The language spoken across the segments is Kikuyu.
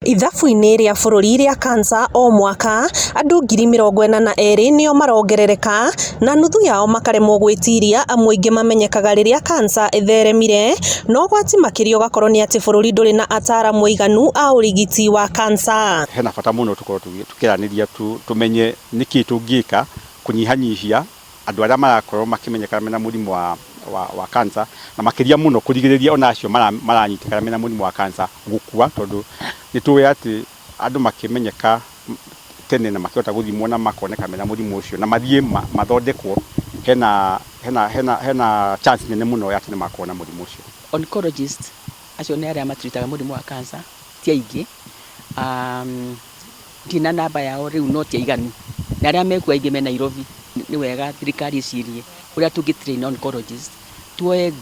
Ithabu-inĩ rĩa bũrũri rĩa cancer o mwaka andũ 42,000 nĩo marongerereka na nuthu yao makaremwo gwĩtiria, amu aingĩ mamenyekaga rĩrĩa cancer ĩtheremire, na ũgwati makĩria ũgakorwo nĩ atĩ bũrũri ndũrĩ na ataaramu aiganu a ũrigiti wa cancer. Hena bata mũno tũkorwo tũkĩaranĩria tũmenye nĩkĩ tũngĩka kũnyihanyihia andũ arĩa marakorwo makĩmenyekana mena mũrimũ wa cancer, na makĩria mũno kũrigĩrĩria ona acio maranyitĩkana mena mũrimũ wa cancer gũkua, tondũ nĩ tũĩ atĩ andũ makĩmenyeka tene na makĩhota gũthimwo na makoneka mena mũrimũ ũcio na mathiĩ mathondekwo, hena chance nene mũno ya atĩ nĩ makorwo na mũrimũ ũcio. Oncologist acio nĩ arĩa matritaga mũrimũ wa cancer ti aingĩ, ndirĩ na namba yao rĩu, no ti aiganu, na arĩa mekuo aingĩ me Nairobi. Nĩ wega thirikari ĩcirie ũrĩa tũngĩ train oncologist, tuoe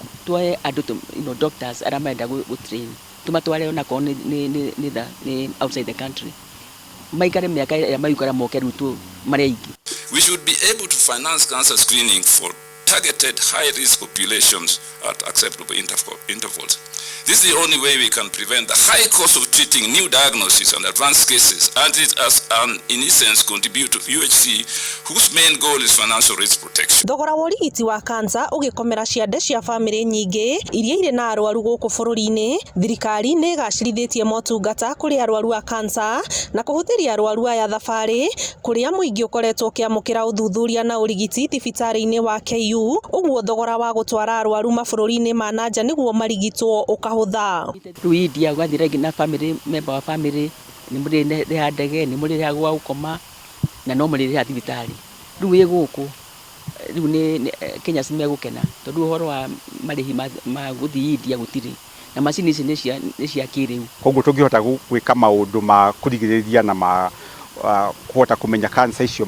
andũ, doctors arĩa marenda gũ train, tũmatware onakorwo nĩ outside the country, maikare mĩaka ĩrĩa maikara, moke rĩu tu marĩ aingĩ. We should be able to finance cancer screening for targeted high-risk populations at acceptable intervals. This is the only way we can prevent the high cost of treating new diagnoses and advanced cases, and it as an, in essence, contribute to UHC, whose main goal is financial risk protection. Thogora wa ũrigiti wa cancer ũgĩkomera ciande cia bamĩrĩ nyingĩ iria irĩ na arwaru gũkũ bũrũri-inĩ, thirikari nĩ ĩgacĩrithĩtie motungata kũrĩ arwaru a cancer na kũhũthĩria arwaru aya thabarĩ kũrĩa mũingĩ ũkoretwo ũkĩamũkĩra ũthuthuria na ũrigiti thibitarĩ-inĩ wa KU, ũguo thogora wa gũtwara arwaru mabũrũri-inĩ ma na nja nĩguo marigitwo ũkahũtha. Rĩu India ũgathiĩ rĩngĩ na family member wa family, nĩ mũrĩrĩha ndege, nĩ mũrĩrĩha gwa gũkoma na no mũrĩrĩha thibitarĩ. Rĩu wĩ gũkũ rĩu nĩ Kenya megũkena tondũ ũhoro wa marĩhi ma gũthiĩ India gũtirĩ, na macini ici nĩ cia kĩrĩu. Koguo tũngĩhota gwĩka maũndũ ma kũrigĩrĩria na ma kũhota kũmenya cancer icio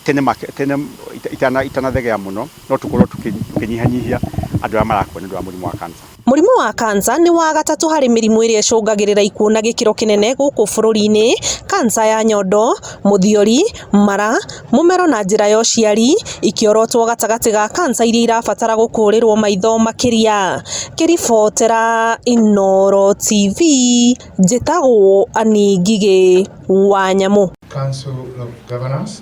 tene tene itanathegea mũno, no tũkorwo tũkĩnyihanyihia andũ arĩa marakua nĩ ũndũ wa mũrimũ wa cancer. Mũrimũ wa cancer nĩ wa gatatũ harĩ mĩrimũ ĩrĩa ĩcũngagĩrĩra ikuũ na gĩkĩro kĩnene gũkũ bũrũri-inĩ. Cancer ya nyondo, mũthiori, mara, mũmero na njĩra ya ũciari ikĩorotwo gatagatĩ ga cancer iria irabatara gũkũrĩrwo maitho makĩria. Ngĩribotera Inooro TV, njĩtagwo Annie Ngigĩ wa Nyamũ. Council of Governors.